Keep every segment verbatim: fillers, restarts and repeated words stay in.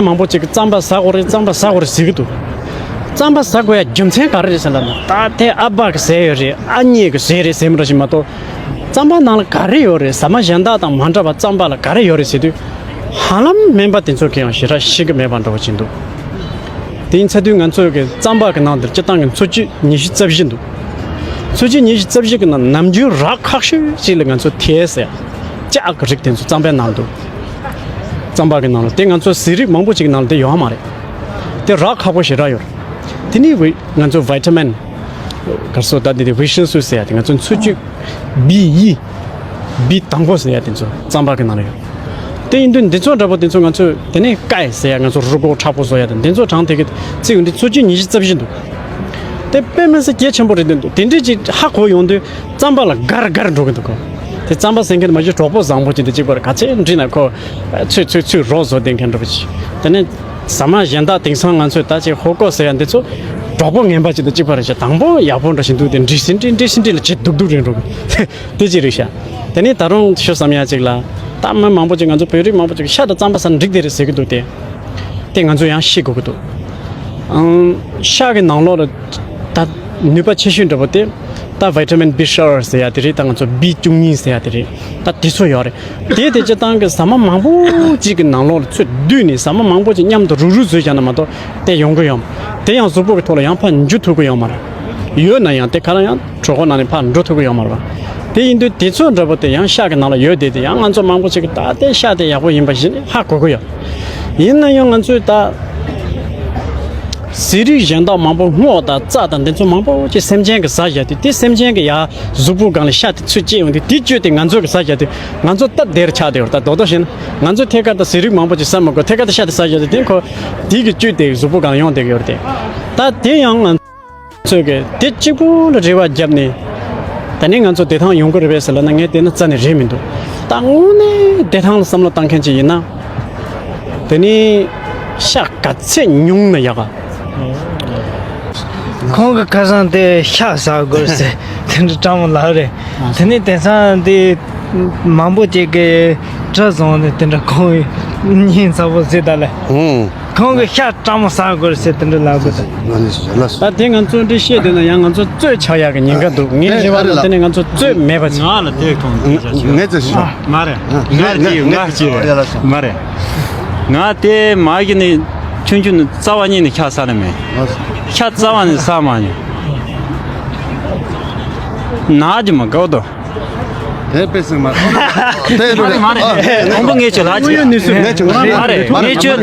མང་པོ་ཅིག་གིས་རྩམ་པ་ཟ་དགོས་རེད། རྩམ་པ་ཟ་དགོས་རེད་ཟེར་གྱི་འདུག་རྩམ་པ་ཟ་དགོས་ཡ་རྒྱུ་མཚན་ག་རེ་རེད་ཟེར་ལབ་ན། ད་དེ་ཨ་ཕ་གིས་བཟས་ཡོད་རེད། ཨ་མྱེས་ཀྱིས་བཟས་རེད་ཟེར་མི་འདྲ་ཞིག་མ་གཏོགས། རྩམ་པ་ནང་ལ་ག་རེ་ཡོད་རེད། ཟ་མ་གཞན་དག་དང་མ་འདྲ་བ་རྩམ་པ་ལ་ག་རེ་ཡོད་རེད་ཟེར་དུས། ཧ་ལམ་སྨན་པ་དེ་ཚོ་གིས་ཡང་ཞེ་དྲག་ཤེས་ཀྱི་མེད་པ་འདྲ་བོ་ཅིག་འདུག་དེ་ཡིན་ཚ་དུས་ང་ཚོ་གི་རྩམ་པ་གི་ནང་དུ་སྤྱིར་བཏང་གི་འཚོ་བཅུད་ཉི་ཤུ་རྩ་བཞི་འདུག་འཚོ་བཅུད་ཉི་ཤུ་རྩ་བཞི་གི་ནང་ནམ་རྒྱུན་རགས་ཁག་ཤོས་ཅིག་ལ་ང་ཚོ་ཐེ་ཟེར་ལྕགས་ཀྱི་རིགས་དེ་ཚོ་རྩམ་པའི་ནང་འདུག་རྩམ་པ་གི་ནང་ལ་དེ་ང་ཚོ་ཟས་རིགས་མང་པོ་ཅིག་གི་ནང་ལ་དེ་ཡོད་མ་རེད། དེ་རགས་ཁག་པོ་ཞེ་དྲག་ཡོད་རེད། དེ་ནི་ང་ཚོ་བི་ཊ་མིན། ག་རེ་ཟེར་ད་འདི་དེ་ཝི་ཤིན་སུ་ཟེར་ཡ་དེ་ང་ཚོ་འཚོ་བཅུད་བི་ཡི། བི་དང་པོ་ཟེར་ཡ་དེ་ཚོ་རྩམ་པ་གི་ནང་ལ་ཡོད། དེ་ཡིན་དུས་འདི་ཚོ་འདྲ་པོ་དེ་ཚོ་ང་ཚོས་དེ་ནས་ཀའི་ཟེར་ཡ་ང་ཚོ་རུས་ཁོག་མཁྲེགས་པོ་བཟོ་ཡ་དང་དེ་ཚོ་གྲངས་དེ་གི་ཚིག་ཡོད་འདི་འཚོ་བཅུད་ཉི་ཤུ་རྩ་བཞི་འདུག་དེ་དཔེ་མི་སྲིད་གལ་ཆེན་པོ་རེད་འདུག་དེ་འདྲས་ཅིག་ཧ་གོ་ཡོང་དུས་རྩམ་པ་ལ་དགའ་ར་དགའ་ར་འགྲོ་གི་འདུག་གོ་དེ་རྩམ་པ་ཟ་མཁན་མ་གཞི་གྲོགས་པོ་བཟང་པོ་ཅིག་འདི་གཅིག་པར་ག་ཚད་འགྲིག་ན་ཁོ་ཚུར་ཚུར་ཚུར་རོགས་བཟོ་བསྡད་མཁན་འདྲ་པོ་ཅིག་དེ་ནས་ཟ་མ་གཞན་དག་དེང་སང་ང་ཚོས་ད་ཅིག་ཧོ་ཀོ་ཟེར་ཡ་འདི་ཚོ་གྲོགས་པོ་ངན་པ་ཅིག་དང་གཅིག་པ་རེད་ཤག་དང་པོ་ཡག་པོ་འདྲ་ཞིག་འདུག་དེ་འདྲི་སྲིད་འདྲི་འདྲི་སྲིད་འདྲི་ལ་བྱེད་སྡུག་སྡུག་རེད་འགྲོ་གི་དེ་ཅི་རེད་ཤག་དེ་ནས་ད་རུང་ཞུ་བསམ་ཡ་ཅིག་ལ། ད་མི་མང་པོ་ཅིག་ང་ཚོ་བོད་རིགས་མང་པོ་ཅིག་ཤ་དང་རྩམ་པ་ཟ་ན་འགྲིག་དེ་རེད་ཟེར་གི་འདུག་དེ་དེ་ང་ཚོ་ཡང་ཤེས་དགོས་གི་འདུག་ཨང་། ཤ་གི་ནང་ལོགས་ལ་ད་ནུས་པ་ཆེ་ཤོས་འདྲ་པོ་དེ་ད་བི་ཊ་མིན་བི་ཤ་ཟེར་ཡ་དེ་རེད། ད་ང་ཚོ་བི་བཅུ་གཉིས་ཟེར་ཡ་དེ་རེད། ད་དེ་ཚོ་ཡོད་རེད། དེ་དེ་སྤྱིར་བཏང་གི་ཟ་མ་མང་པོ་ཅིག་གི་ནང་ལོགས་ལ་ཚུར་བསྡུས་ནས་ཟ་མ་མང་པོ་ཅིག་མཉམ་དུ་རུག་རུག་བཟོས་བཞག་ན་མ་གཏོགས་དེ་ཡོང་གི་ཡོད་མ་རེད། དེ་ཡང་གཟུགས་པོ་གི་ཐོག་ལ་ཡང་ཕར་འཇུ་ཐུབ་ཀྱི་ཡོད་མ་རེད། ཡོད་ན་ཡང་དེ་ག་རང་ཡང་གྲོད་ཁོག་ནང་ནས་ཕར་འགྲོ་ཐུབ་ཀྱི་ཡོད་མ་རེད་པ། དེ་ཡིན་དུས་དེ་ཚོ་འདྲ་པོ་དེ་ཡང་ཤ་གི་ནང་ལ་ཡོད་དེ། དེ་ཡང་ང་ཚོ་མང་པོ་ཅིག་གིས་ད་དེ་ཤ་དེ་ཡག་པོ་ཡིན་པ་ཞིག་ནི་ཧ་གོ་གི་ཡོད། ཡིན་ན་ཡང་ང་ཚོས་ད་ཟས་རིགས་གཞན་དག་མང་པོ་སྔོ་དང་རྩྭ་དང་དེ་ཚོ་མང་པོ་ཅིག་སེམས་ཅན་གྱིས་ཟ་བཞག་དུས་དེ་སེམས་ཅན་གྱི་ཡ་གཟུགས་པོ་སྒང་ལ་ཤ་དེ་ཚུར་བཅད་ཡོང་དུས་དེ་བཅོས་ཏེ་ང་ཚོ་གིས་ཟ་བཞག་དུས་ང་ཚོ་སྟབས་བདེར་ཆགས་བསྡད་ཡོད་རེད། ད་རྡོག་རྡོག་བཤད་ན་ང་ཚོ་ཐད་ཀར་ད་ཟས་རིགས་མང་པོ་ཅིག་ཟ་མི་དགོས། ཐད་ཀར་ད་ཤ་དེ་ཟ་བཞག་དུས་དེ་ཁོ་དེ་གིས་བཅོས་ཏེ་གཟུགས་པོ་སྒང་ཡོང་བསྡད་ཀྱི་ཡོད་རེད་དེ། ད་དེ་ཡང་ང་ཚོས་གི་དེ་གཅིག་པུ་ལ་རེ་བ་བརྒྱབ་ནས། ད་ནི་ང་ཚོ་བདེ་ཐང་ཡོང་གི་རེད་པས་ཟེར་ལབ་ན་ངས་བལྟས་ན་རྩ་ནས་རེད་མི་འདུག་ད་དངོས་གནས་བདེ་ཐང་ལ་བསམ་བློ་བཏང་མཁན་ཅིག་ཡིན་ན། དེ་ནི་ཤ་ག་ཚད་ཉུང་ན་ཡག་ག་ཁོང་གི་ཁ་སང་དེ་ཤ་ཟ་དགོས་ཟེར་དེ་འདྲ་སྤྲང་མོ་ལབ་རེད། དེ་ནི་དེང་སང་དེ་མང་པོ་ཅིག་གིས་གྲི་བཟུང་ནས་དེ་འདྲ་ཁོང་གཉིད་ཚ་པོ་ཟེར་ད་ལེ། ཧུང་། ཁོང་གིས་ཤ་སྤྲང་མོ་ཟ་དགོས་ཟེར་དེ་འདྲ་ལབ་དགོས་ད། ང་ནི་ལ་སོ། ད་དེ་ང་ཚོ་འདྲི་བཤད་དེ་ན་ཡང་ང་ཚོ་རྩོད་ཆགས་ཡག་གི་ཉེན་ཁ་འདུག་ངའི་རེ་བ་ལ་དེ་ནི་ང་ཚོ་རྩོད་མེད་པ་ཅིག་ང་ལ་དེ་མཐོང་དེ་ཆ་ཞིག་ངས་ཚོད་ཞིག་མ་རེད། ང་རེད་ཅིག་ང་ཅིག་ཡ་ལ་སོ། མ་རེད། ང་དེ་མ་གི་ནི་ཆུང་ཆུང་ནི་རྩ་བ་ཉིད་ནས་ཤ་ཟ་ནི་མེད། ཤ་རྩ་བ་ནས་ཟ་མ་མྱོང་། ན་གི་མ་གོ་དོ། དེ་དཔེ་སྲིད་མ་རེད། དེ་རེད། མ་རེད། དང་པོ་ངས་ཁྱོད་ལ་ཅི། ངས་ཁྱོད་མ་རེད། ངས་ཁྱོད་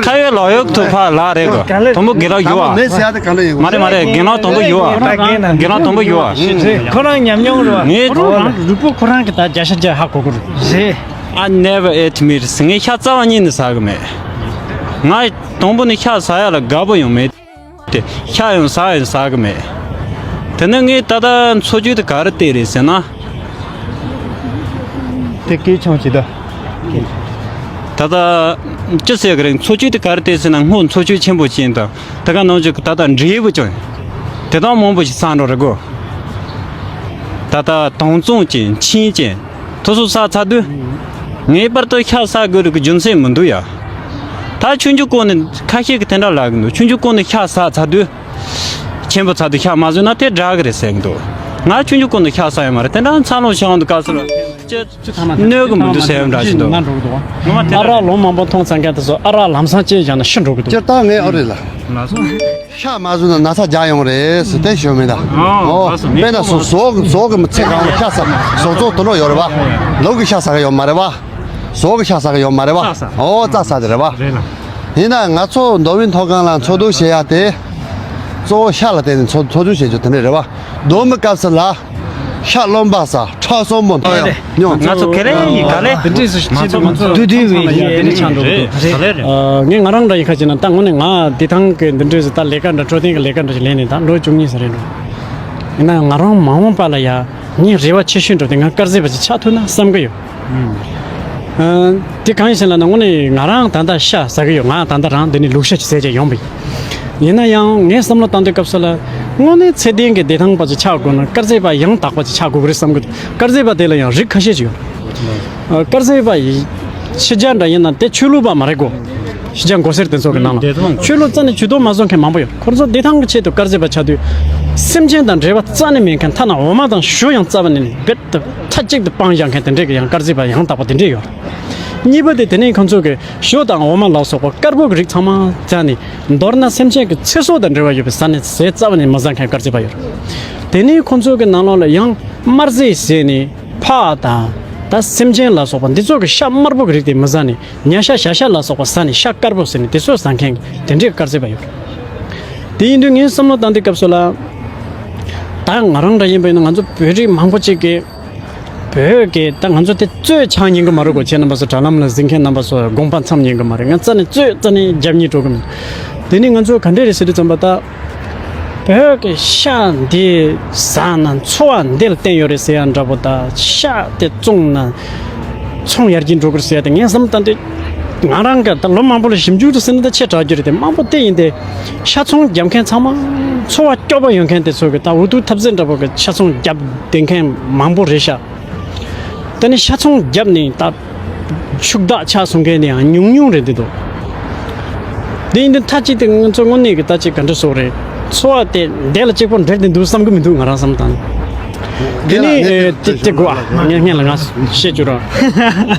ཁ་ཡོད་ལག་ཡོད་ཐུག་ཕ་ལ་རེད་གོ། དང་པོ་དགེ་ལགས་ཡོད་ཨ། མ་རེད་མ་རེད། དགེ་ལགས་དང་པོ་ཡོད་ཨ། དགེ་ལགས་དང་པོ་ཡོད་ཨ། ཁོ་རང་ཉམས་མྱོང་རེད་བ། ངས་རུས་པོ་ཁོ་རང་གི་ད་བརྒྱ་ཆ་བརྒྱ་ཧ་གོ་གི་རེད། རེད། I never ate meat. ངས་ཤ་རྩ་བ་ཉིད་ནས་ཟ་གི་མེད། ང་དང་པོ་ནས་ཤ་ཟ་ཡ་ལ་དགའ་པོ་ཡང་མེད། དེ་ཤ་ཡང་ཟ་ཡང་ཟ་གི་མེད། དེ་ནས་ངས་ད་ལྟ་འཚོ་བཅུད་དེ་ག་རེ་བལྟས་རེད་ཟེར་ན། དེ་སྐད་ཆུང་ཅིག་ད། ད་ལྟ་ཅི་ཟེར་གི་རེད། འཚོ་བཅུད་དེ་ག་རེ་བལྟས་ཟེར་ན་སྔོ་འཚོ་བཅུད་ཆེན་པོ་ཅན་དང་དེ་ག་ནང་བཞིན་གི་ད་ལྟ་འབྲས་བུ་ཅན་དེ་དག་མང་པོ་ཞིག་ཟ་འགྲོ་རེད་གོ། ད་ལྟ་དྭངས་གཙང་ཅན་མཆིན་ཅན། དེ་ཚོ་ཟ་ཚར་དུས། ངེས་པར་དུ་ཤ་ཟ་དགོས་རིགས་ཀྱི་རྒྱུ་མཚན་མི་འདུག་ཡ། ད་ཆུང་ཆུང་སྒང་ནས་ཁ་ཤས་ཀྱིས་དེ་འདྲ་ལབ་གི་འདུག་ཆུང་ཆུང་སྒང་ནས་ཤ་ཟ་ཚར་དུས། ཆེན་པོ་ཚར་དུས་ཤ་མ་ཟོས་ན་དེ་དྲག་གི་རེད་ཟེར་གི་འདུག་ང་ཆུང་ཆུང་སྒང་ནས་ཤ་ཟ་ཡོད་མ་རེད། དེ་འདྲ་འཚར་ལོངས་བྱེད་དབང་དུ་སྐབས་སུ་ལ་ཅི་གནོད་གི་མི་འདུག་ཟེར་ཡོད་འདྲ་ཞིག་འདུག་ཨ་རག་ལོ་མང་པོ་འཐུང་ཚར་མཁན་དེ་ཚོ་ཨ་རག་ལམ་སང་བཅད་བཞག་ན་ཤི་འགྲོ་གི་འདུག་སྤྱིར་བཏང་ངས་ཨ་རི་ལ། ཤ་མ་ཟོས་ན་ན་ཚ་རྒྱག་ཡོང་རེད་ཟེར་དེ་ཞུ་མེད་ད། ཨོ། དཔེར་ན་ཟོག་ཟོག་གི་ཟོག་གི་མི་ཚེ་གང་ལ་ཤ་ཟ་ཟོག་ཚོགས་དུ་ལོ་ཡོད་རེད་བ། ལུག་གི་ཤ་ཟ་གི་ཡོད་མ་རེད་བ། ཟོག་གི་ཤ་ཟ་གི་ཡོད་མ་རེད་བ། ཨོ་རྩྭ་ཟ་དེ་རེད་བ། ཡིན་ན་ང་ཚོ་མདོ་དབུས་མཐོ་སྒང་ལ་འཚོ་སྡོད་བྱེད་ཡ་དེ། གཙོ་བོ་ཤ་ལ་བརྟེན་ནས་འཚོ་འཚོ་སྡོད་བྱེད་རྒྱུ་དེ་འདྲ་རེད་བ། མདོ་མི་སྐབས་སུ་ལ། ཤ་རློན་པ་ཟ། ཁྲག་སོག་མོ་འཐུང་ཡ་མྱོང་། ང་ཚོ་ཁེ་ལེ་ཡི་ག་ལེ། འདི་འདྲས་སུ་སྤྱི་ཚོགས་ང་ཚོ་དུས་དུས་བའི་ཡི་འདི་འདྲས་ཆགས་འགྲོ་གི་འདུག་ངས་ང་རང་འདྲ་ཡི་ཁ་ཅིག་ན་ད་དངོས་གནས་ང་བདེ་ཐང་གི་འདི་འདྲས་སུ་ད་ལས་ཀ་འདྲ་འཕྲོད་བསྟེན་གི་ལས་ཀ་འདྲ་ཞིག་ལས་ནས་ད་ལོ་བཅུ་གཉིས་ཙམ་རེད་འགྲོ། ཡིན་ན་ཡང་ང་རང་མ་འོངས་པ་ལ་ཡ་ངའི་རེ་བ་ཆེ་ཤོས་འགྲོ་དེ་ང་དཀར་ཟས་པ་ཅིག་ཆགས་ཐུབ་ན་བསམ་གི་ཡོད། ཨ། དེ་གང་ཡིན་ཟེར་ལབ་ན་དངོས་གནས་ང་རང་ད་ལྟ་ཤ་ཟ་གི་ཡོད། ང་ད་ལྟ་རང་འདི་ནས་ལུག་ཤ་ཅིག་བཟས་བྱས་ཡོང་པ་ཡིན། ཡིན་ན་ཡང་ངས་བསམ་བློ་བཏང་དུས་སྐབས་སུ་ལ་དངོས་གནས་ཚད་ལྡན་གྱི་བདེ་ཐང་པ་ཅིག་ཆགས་དགོས་ན་དཀར་ཟས་པ་ཡང་དག་པ་ཅིག་ཆགས་དགོས་ཀྱི་རེད་བསམ་གི་འདུག་དཀར་ཟས་པ་དེ་ལ་ཡང་རིགས་ཁ་ཤས་ཅིག་ཡོད། ཨ། དཀར་ཟས་པ་ཡི་ཕྱི་རྒྱལ་འདྲ་ཡིན་ན་དེ་ཆོས་ལུགས་པ་མ་རེད་གོ། ཤེས་བྱ་མགོ་སེར་དེ་ཚོ་གི་ནང་ལ་ཆོས་ལུགས་རྩ་ནས་ཇུས་གཏོགས་མ་བཟོ་མཁན་མང་པོ་ཡོད། ཁོ་ཚོ་བདེ་ཐང་གི་ཆེད་དུ་དཀར་ཟས་པ་ཆགས་དུས། སེམས་ཅན་དང་འབྲེལ་བ་རྩ་ནས་མེད་མཁན། ཐ་ན་འོ་མ་དང་ཞུ་ཡང་རྩ་བ་ནས་ནི་རྦད་དེ་མཐའ་གཅིག་ཏུ་སྤང་བཞག་མཁན་དེ་འདྲས་ཀྱི་ཡང་དཀར་ཟས་པ་ཡང་དག་པ་དེ་འདྲས་ཡོད། གཉིས་པ་དེ་དེ་ནས་ཁོ་ཚོ་གི་ཞོ་དང་འོ་མ་ལ་སོགས་པ་དཀར་པོ་གི་རིགས་ཚང་མ་རྩ་ནས། མདོར་ན་སེམས་ཅན་གྱི་ཚེ་སྲོག་དང་འབྲེལ་བ་ཡོད་པའི་ས་ནས་ཟས་རྩ་བ་ནས་མི་ཟ་མཁན་དཀར་ཟས་པ་ཡོད། དེ་ནས་ཁོ་ཚོ་གི་ནང་ལོགས་ལ་ཡང་དམར་ཟས་ཟས་ནས་ཕག་དང་། ད་སེམས་ཅན་ལ་སོགས་པ་འདི་ཚོ་གི་ཤ་དམར་པོ་གི་རིགས་དེ་མི་ཟ་ནས། ཉ་ཤ་བྱ་ཤ་ལ་སོགས་པ་ཟ་ནས། ཤ་དཀར་པོ་ཟ་ནས་དེ་ཚོ་ཟ་མཁན་དེ་འདྲའི་དཀར་ཟས་པ་ཡོད། དེ་ཡིན་དུས་ངས་བསམ་བློ་བཏང་དུས་སྐབས་སུ་ལ། ད་ང་རང་འདྲ་ཡིན་པ་ཡིན་ན། ང་ཚོ་བོད་རིགས་མང་པོ་ཅིག་གིས་བོད་ཀྱི། ད་ང་ཚོ་དེ་གཙོས་ཆགས་ཉན་གི་མ་རེད་གོ། ཁྱེད་རྣམ་པ་ཚོ་དྲ་ལམ་ལ་གཟིགས་མཁན་རྣམ་པ་ཚོ་དགོངས་པ་མཚམས་ཉན་གི་མ་རེད། ང་རྩ་ནས་གཙོས་རྩ་ནས་རྒྱབ་གཉིས་འགྲོ་གི་མིན། དེ་ནས་ང་ཚོ་ག་འདྲས་རེད་ཟེར་དུས་ཙམ་པ། ད་བོད་ཀྱི་ཤ་འདི་ཟ་ན་འཚོ་བ་འདི་ལ་བརྟེན་ཡོད་རེད་ཟེར་ཡ་འདྲ་པོ། ད་ཤ་དེ་བཙོངས་ན་ཚོང་ཡར་རྒྱས་འགྲོ་གི་རེད་ཟེར་ཡ་དེ་ངས་བསམ་བཏང་དུས། ང་རང་གི་ད་ལོ་མང་པོ་ལ་ཞིབ་འཇུག་ཏུ་ཟིན་ན་ད་ཆེ་དྲགས་རྒྱུ་རེད་དེ། མང་པོ་དེ་ཡིན་ཏེ། ཤ་ཚོང་རྒྱབ་མཁན་ཚང་མ་འཚོ་བ་སྐྱོ་པོ་ཡོད་མཁན་དེ་ཚོ་གི། ད་འུ་ཐུག་ཐབས་ཟད་འདྲ་པོ་གི་ཤ་ཚོང་རྒྱབ་བསྡད་མཁན་མང་པོ་རེད་ཤག་དེ་ནས་ཤ་ཚོང་བརྒྱབ་ནས་ད་ཕྱུག་བདག་ཆགས་སོང་མཁན་དེ་ཡང་ཉུང་ཉུང་རེད་འདུག་དེ་ཡིན་དུས་མཐའ་གཅིག་ཏུ་ང་ཚོ་དངོས་གནས་ཀྱི་ད་ཅིག་ག་འདྲ་སོགས་རེད། འཚོ་བ་དེ་འདི་ལ་གཅིག་པོ་འབྲེལ་ཏེ་འདུག་བསམ་གི་མི་འདུག་ང་རང་བསམ་བཏང་། དེ་ནས་ཨེ་དེ་དེ་དགོས་ཨ། ངས་སྔོན་ལ་ང་བཤད་རྒྱུ་ར།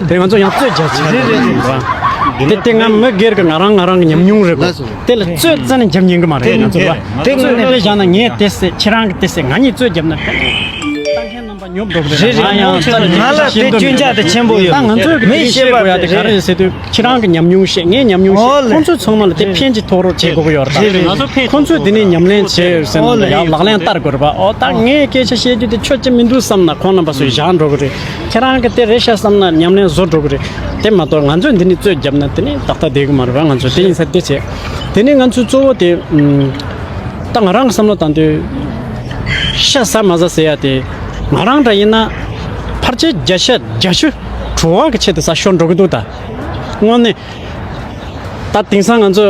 དེ་ང་ཚོ་ཡང་རྩོད་རྒྱག་ཆེ་རེད་རེད་རེད། དེ་དེ་ང་མི་སྒེར་གྱི་ང་རང་ང་རང་གི་ཉམས་མྱོང་རེད་གོ། དེ་ལ་རྩོད་རྩ་ནས་རྒྱབ་ཉན་གི་མ་རེད། ང་ཚོ་ར་དེ་རྩོད་ངོས་ནས་བཞག་ན་ངས་དེ་ཟེར། ཁྱེད་རང་གི་དེ་ཟེར། ང་གཉིས་རྩོད་རྒྱབ་ན། ལྟ་མཁན་རྣམ་པ་ཉོབ་འགྲོ་གི་རེད། རེད་རེད། ང་ཡང་ང་ཚོ་ང་ལ་དེ་སྐྱོན་ཆ་དེ་ཆེན་པོ་ཡོད། ད་ང་ཚོས་གི་མི་དེ་ཤེས་ཤེས་པ་དགོས་ཡ་དེ་ག་རེ་ཡིན་ཟེར་དུས། ཁྱེད་རང་གི་ཉམས་མྱོང་བཤད། ངའི་ཉམས་མྱོང་བཤད། ཨོ་ལེ། ཁོང་ཚོས་ཚང་མ་ལ་དེ་ཕན་གྱི་ཐོགས་རོགས་བྱེད་དགོས་ཀྱི་ཡོད་རེད། རེད་རེད། ང་ཚོ་ཕན་ཁོང་ཚོས་དེ་ནས་ཉམས་ལེན་བྱས་ཡོད་ཟེར་ན། ཨོ་ལེ། ཡང་ལག་ལེན་བསྟར་དགོས་རེད་པ། ཨོ་ད་ངས་སྐད་ཆ་བཤད་རྒྱུ་དེ་ཆོ་ཅི་མི་འདུག་བསམ་ན། ཁོང་རྣམ་པ་ཚོས་བཞག་འགྲོ་གི་རེད། ཁྱེད་རང་གི་དེ་རེད་ཤག་བསམ་ན་ཉམས་ལེན་བཟོ་འགྲོ་གི་རེད། དེ་མ་གཏོགས་ང་ཚོས་འདི་ནས་རྩོད་བརྒྱབ་ན་དེ་ནས་ཏག་ཏག་བསྡད་གི་མ་རེད་པ། ང་ཚོ་དེ་ཡིན་ས་དེ་བྱས། དེ་ནས་ང་ཚོའི་གཙོ་བོ་དེ། ཨམ། ད་ང་རང་གི་བསམ་བློ་བཏང་དུས། ཤ་ཟ་མ་ཟ་ཟེར་ཡ་དེ། ང་རང་འདྲ་ཡིན་ན་ཕལ་ཆེར་བརྒྱ་ཆ་བརྒྱད་ཅུ་བྲོ་བ་གི་ཆེད་དུ་ཟ་ཤོར་འགྲོ་གི་འདུག་ད་དངོས་གནས། ད་དེང་སང་ང་ཚོ་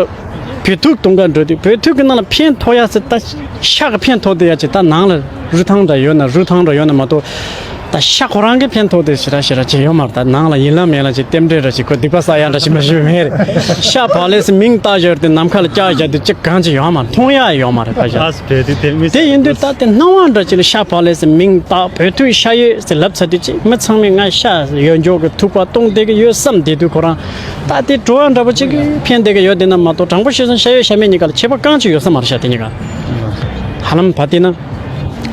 བོད་ཐུག་གཏོང་ག་འགྲོ་དུས། བོད་ཐུག་གི་ནང་ལ་ཕན་ཐོགས་ཡ་ཟེར། ད་ཤ་གི་ཕན་ཐོགས་དེ་ཡ་ཅིག་ད་ནང་ལ་རུ་ཐང་འདྲ་ཡོད་ན། རུ་ཐང་འདྲ་ཡོད་ན་མ་གཏོགས། ད་ཤ་ཁོ་རང་གི་ཕན་ཐོགས་དེ་ཞེ་དྲག་ཞེ་དྲག་ཅིག་ཡོད་མ་རེད། ད་ནང་ལ་ཡིན་ལ་མེད་ལ་ཅིག་རྟེན་འབྲེལ་འདྲ་ཅིག་ཁོ་སྡིག་པ་བསགས་ཡ་འདྲ་ཅིག་མ་ཞུ་མེད་རེད། ཤ་བག་ལེབ་ཟེར་མིང་བཏགས་བཞག་དེ་ནམ་མཁའ་ལ་བཀྱགས་བཞག་དུས་ཅིག་གང་ཅིག་ཡོད་མ་རེད། མཐོང་ཡ་ཡོད་མ་རེད། ད་ཤ། ཨ་སི་བེ་དེ་དེ་མི་དེ་ཡིན་དུས་ད་དེ་སྣང་བ་འདྲ་ཅིག་ལ་ཤ་བག་ལེབ་ཟེར་མིང་བཏགས། བོད་ཐུག་ཤ་ཡོད་ཟེར་ལབ་ཚར་དུས་ཅིག་མི་ཚང་མས་ང་ཤ་ཡོད་འཇོག་གི་ཐུག་པ་གཏོང་བསྡད་གི་ཡོད་བསམ་བསྡད་དུས། ཁོ་རང་ད་དེ་བྲོ་བ་འདྲ་པོ་ཅིག་གི་ཕན་བསྡད་གི་ཡོད་བསྡད་ན་མ་གཏོགས། དྲང་པོ་བཤད་སོང་། ཤ་ཡོད་ཤ་མེད་གཉིས་ཀ་ལ་ཁྱད་པར་གང་ཅིག་ཡོད་ས་མ་རེད་ཤག་དེ་གཉིས་ཀ་ཧ་ལམ་བ་དེ་ན།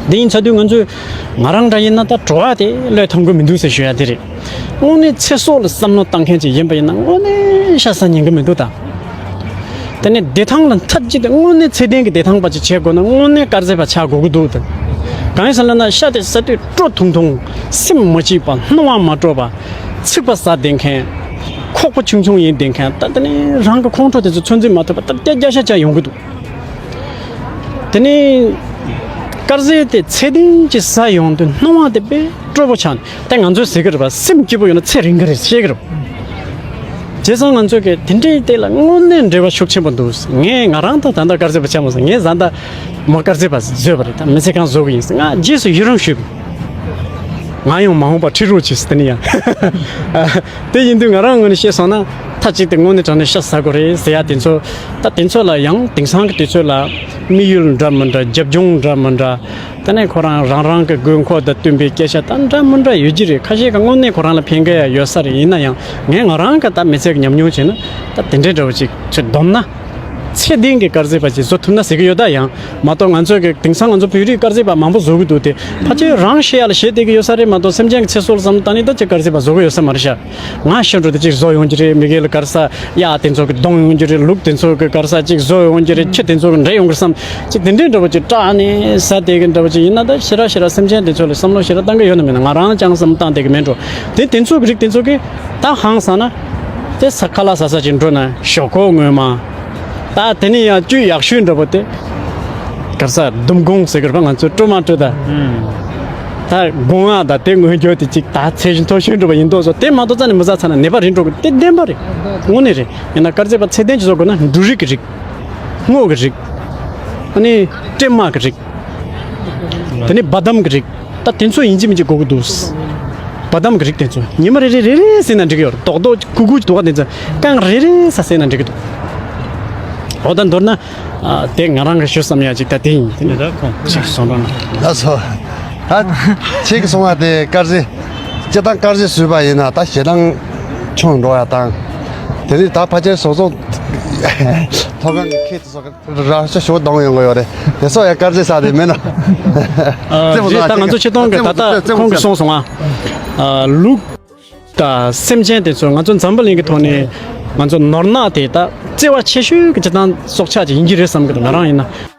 དེ་ཡིན་ཚར་དུས་ང་ཚོས། ང་རང་འདྲ་ཡིན་ན་ད་བྲོ་བ་དེ་བློས་ཐོངས་གི་མི་འདུག་ཟེར་ཞུ་ཡ་དེ་རེད། དངོས་གནས་ཚེ་སྲོག་ལ་བསམ་བློ་བཏང་མཁན་ཅིག་ཡིན་པ་ཡིན་ན་དངོས་གནས་ཤ་ཟ་ཉན་གི་མི་འདུག་ད། དེ་ནས་བདེ་ཐང་ལ་མཐའ་གཅིག་ཏུ་དངོས་གནས་ཚད་ལྡན་གྱི་བདེ་ཐང་པ་ཅིག་བྱེད་དགོས་ན་དངོས་གནས་དཀར་ཟས་པ་ཆགས་དགོས་ཀྱི་འདུག་ད། གང་ཡིན་ཟེར་ལབ་ན་ཤ་དེ་ཟ་དུས་སྤྲོ་ཐུང་ཐུང་། སེམས་མ་སྐྱིད་པ། སྣང་བ་མ་སྤྲོ་བ། ཚིག་པ་ཟ་བསྡད་མཁན། ཁོག་པ་ཆུང་ཆུང་ཡིན་བསྡད་མཁན། ད་དེ་ནས་རང་གི་ཁོང་ཁྲོ་དེ་ཚོ་ཚོད་འཛིན་མ་ཐུབ་པ་ད་བརྒྱ་བརྒྱ་ཆ་ཆ་ཡོང་གི་འདུག་དེ་ནས་དཀར་ཟས་དེ་ཚད་ལྡན་གྱི་ཟ་ཡོང་དུས་སྣང་བ་དེ་དཔེ་སྤྲོ་པོ་ཆགས་ནས། ད་ང་ཚོས་ཟེར་གི་རེད་པ། སེམས་སྐྱིད་པོ་ཡོད་ན་ཚེ་རིང་གི་རེད་བཤད་གི་རེད་པ། བྱས་ཙང་ང་ཚོས་གི་དེ་འདྲའི་སྟེང་ལ་དངོས་གནས་འབྲེལ་བ་ཤུགས་ཆེན་པོ་འདུག་ངས་ང་རང་ད་ད་ལྟ་དཀར་ཟས་པ་ཆགས་མ་སོང་། ངས་བཟའ་ཟླ་མོ་དཀར་ཟས་པ་བཟོས་པ་རེད། ད་མི་ཚེ་གང་བཟོ་གི་ཡིན་ཟེར། ང་རྗེས་སུ་ཡི་རང་ཞུས་པ། ང་ཡང་མ་འོངས་པར་ཁྲིད་རོགས་གྱིས་ཟེར། དེ་ནི་ཡང་། དེ་ཡིན་དུས་ང་རང་ངོས་ནས་བཤད་སོང་ན། མཐའ་གཅིག་ཏུ་དངོས་གནས་དྲང་གནས་ཤ་ཟ་དགོས་རེད་ཟེར་ཡ་དེ་ཚོ། ད་དེ་ཚོ་ལ་ཡང་དེང་སང་གི་དུས་ཚོད་ལ་དམིགས་ཡུལ་འདྲ་མི་འདྲ། རྒྱབ་ལྗོངས་འདྲ་མི་འདྲ། དེ་ནས་ཁོ་རང་རང་རང་གི་དགོས་མཁོ་དང་བསྟུན་པའི་སྐད་ཆ་ད་འདྲ་མི་འདྲ་ཡོད་ཀྱི་རེད། ཁ་ཤས་ཀྱི་དངོས་གནས་ཁོ་རང་ལ་ཕན་གི་ཡ་ཡོད་ས་རེད། ཡིན་ན་ཡང་ངས་ང་རང་གི་ད་མི་ཚེ་གི་ཉམས་མྱོང་བྱས་ན། ད་དེ་འདྲའི་འདྲ་བོ་ཅིག་ཚོད་བསྡོམས་ན། ཚད་ལྡན་གྱི་དཀར་ཟས་པ་ཅིག་བཟོ་ཐུབ་ན་ཟེར་གྱི་ཡོད། ད་ཡང་མ་གཏོགས་ང་ཚོས་ཀྱི་དེང་སང་ང་ཚོ་བོད་རིགས་དཀར་ཟས་པ་མང་པོ་བཟོ་གི་འདུག་དེ་ཕལ་ཆེར་རང་ཤི་ཡ་ལ་ཞེད་བསྡད་ཀྱི་ཡོད་ས་རེད་མ་གཏོགས། སེམས་ཅན་གྱི་ཚེ་སྲོག་ལ་བསམ་བློ་བཏང་ནས་ད་ཅིག་དཀར་ཟས་པ་བཟོ་གི་ཡོད་ས་མ་རེད་ཤག་ང་ཤི་འགྲོ་དུས་ཅིག་བཟོ་ཡོང་གི་རེད། མི་སྒེར་ལ་དཀར་ཟས་གཡག་དེ་ཚོ་གི་གདོང་ཡོང་གི་རེད། ལུག་དེ་ཚོ་གི་དཀར་ཟས་ཅིག་བཟོ་ཡོང་གི་རེད། ཁྱི་དེ་ཚོ་གི་འདྲེ་ཡོང་གི་བསམ། ཅིག་དེ་འདྲའི་འདྲ་བོ་ཅིག་སྐྲག་ནས་ཟ་བསྡད་ཀྱི་འདྲ་བོ་ཅིག་ཡིན་ན། ད་ཞེ་དྲག་ཞེ་དྲག་སེམས་ཅན་དེ་ཚོ་ལ་བསམ་བློ་ཞེ་དྲག་བཏང་གི་ཡོད་ན་མེད་ན། ང་རང་ཅང་བསམ་བློ་བཏང་བསྡད་ཀྱི་མེད་འགྲོ། དེ་དེ་ཚོ་གི་རིགས་དེ་ཚོ་གི་ད་ཧང་སང་ན། དེ་ས་ཁ་ལག་ཟ་ས་ཅིག་འགྲོ་ན་ཞོག་ཁོག་ངོ་མ། ད་དེ་ནས་ཡང་བཅུད་ཡག་ཤོས་འདྲ་པོ་དེ། ག་རེ་ཟ། ལྡུམ་སྒོང་ཟེར་གི་རེད་པ། ང་ཚོས་སྤྲོ་མ་སྤྲོ་ད། ད་སྒོང་ང་ད་དེ་ངོས་འགྱོ་དེ་ཅིག་ད་ཚད་མཐོ་ཤོས་འདྲ་པོ་ཡིན་མདོག་བཟོ། དེ་མ་གཏོགས་རྩ་ནས་མི་ཟ་ཚར་ན་ནད་པ་རེད་འགྲོ་གི། དེ་བདེན་པ་རེད། དངོས་གནས་རེད། ཡིན་ན་དཀར་ཟས་པ་ཚད་ལྡན་ཅིག་བཟོ་དགོས་ན་འབྲུ་རིགས་ཀྱི་རིགས། སྔོ་གི་རིགས། ཨ་ནི་སྲན་མ་གི་རིགས། དེ་ནས་བ་དམ་གི་རིགས། ད་དེ་ཚོ་ཡིན་གཅིག་མིན་གཅིག་དགོས་ཀྱི་འདུག་བ་དམ་གྱི་རིགས་དེ་ཚོ་ཉི་མ་རེ་རེ་རེ་རེ་ཟས་ན་འགྲིག་གི་ཡོད་རེད། རྡོག་རྡོག་ཀུ་ཀུ་འདུག་ག་དེ་ཚོ་རྐང་རེ་རེ་ས་ཟས་ན་འགྲིག་གི་འདུག་འོ་ད་མདོར་ན། ཨ། དེ་ང་རང་གི་ཞུ་བསམ་ཡ་ཅིག་ད་དེ་ཡིན། དེ་ནས་ད་ཁོང་ཁྱེད་ཀྱི་གསུང་རོགས་གནང་། ལགས་སོ། ད་ཁྱེད་ཀྱི་གསུང་བ་དེ་དཀར་ཟས། སྤྱིར་བཏང་དཀར་ཟས་ཟོས་པ་ཡིན་ན་ད་ཞེ་སྡང་ཆུང་འགྲོ་ཡ་དང་། དེ་ནས་ད་ཕལ་ཆེར་བཟོ་ཚོང་ཐོག་ཁང་གི་ཁྱེད་ཚོ་རང་ཤ་ཞོ་གཏོང་ཡོང་གི་ཡོད་རེད། དེ་སོགས་ཡ་དཀར་ཟས་ཟ་དེ་མིན་ན། ཨ། རེད། ད་ང་ཚོ་ཆེ་མཐོང་གི་ད་ལྟ་ཁོང་གིས་གསུངས་སོང་ང་། ཨ། ལུག་དང་སེམས་ཅན་དེ་ཚོ་ང་ཚོ་འཛམ་བུ་གླིང་གི་ཐོག་ནས་ང་ཚོ་ནོར་གནག་དེ་ད་བརྩེ་བ་ཆེ་ཤོས་ཀྱི་སྤྱིར་བཏང་སྲོག་ཆགས་ཅིག་ཡིན་གྱི་རེད་བསམ་གི་འདུག་ང་རང་ཡིན་ན།